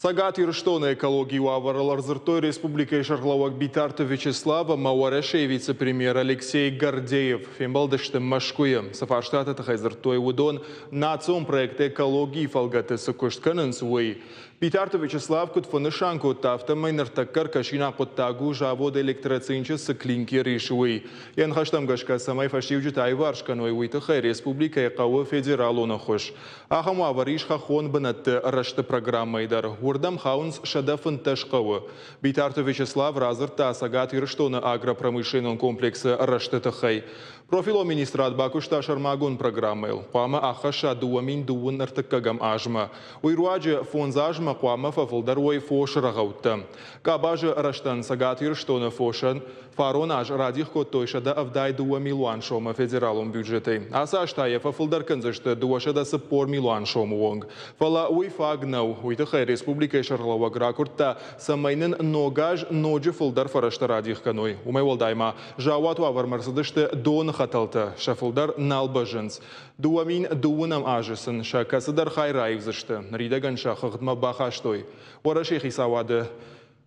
Цӕгат Ирыстоны экологийы уавӕрыл ӕрдзырдтой республикӕйы сӕргълӕууӕг Битарты Вячеслав ӕмӕ Уӕрӕсейы вице-премьер Алексей Гордеев. Фембӕлдысты Мӕскуыйы. Цы фарстаты тыххӕй дзырдтой, уыдон национ проект «Экологийы» фӕлгӕты цы куыст кӕнынц, уый. Битарты Вячеслав куыд фӕнысан кодта, афтӕмӕй ныртӕккӕ ӕркӕсинаг хъуыддаг у, завод «Электроцинчы» цы клинкер ис, уый. Йӕ ныхӕстӕм гӕсгӕ, цӕмӕй фӕстиуджытӕ аиуварс кӕной, уый тыххӕй республикӕйы хъӕуы федералон ӕххуыс. Ахӕм уавӕр ис хӕххон бынӕтты рӕзты программӕйы дӕр. Уырдӕм хауынц 115 хъӕуы. Битарты Вячеслав радзырдта Цӕгат Ирыстоны агропромышленнон комплексы рӕзты тыххӕй. Профилон министрад бакуыста сӕрмагонд программӕйыл. Хъуамӕ аххӕсса 2031 азмӕ. Уый руаджы фондз азмӕ хъуамӕ фӕфылдӕр уой фосы рӕгъӕуттӕ. Къабазы рӕзтӕн Цӕгат Ирыстоны фосӕн Фарон аз радих кодтой 172 милуан сомы федералон бюджетӕй. Ацы аз та йӕ фӕфылдӕр кӕндзысты 240 милуан сомы онг. Фӕлӕ уый фаг нӕу. Уый тыххӕй республикӕйы сӕргълӕууӕг ракуырдта, цӕмӕй нын ног аз ноджы фылдӕр фӕрӕзтӕ радих кӕной. Уымӕй уӕлдай ма заууат уавӕрмӕ ӕрцыдысты доны хӕтӕлтӕ, сӕ фылдӕр нал бӕззынц. 2012 азы сын сӕ кӕцыдӕр хай раивдзысты. Ныридӕгӕн сӕ хыгъдмӕ бахастой. Уӕрӕсейы хицауады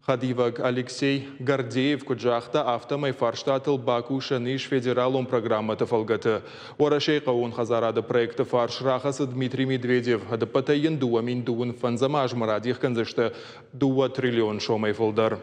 хӕдивӕг Алексей Гордеев куыд загъта, афтӕмӕй фарстатыл бакусӕн ис федералон программӕты фӕлгӕты. Уӕрӕсейы хъӕууон хӕдзарады проекты фарс рахӕцыд Дмитрий Медведев. Ӕдыппӕтӕй йын 2025 азмӕ радих кӕндзысты 2 триллион сомӕй фылдӕр.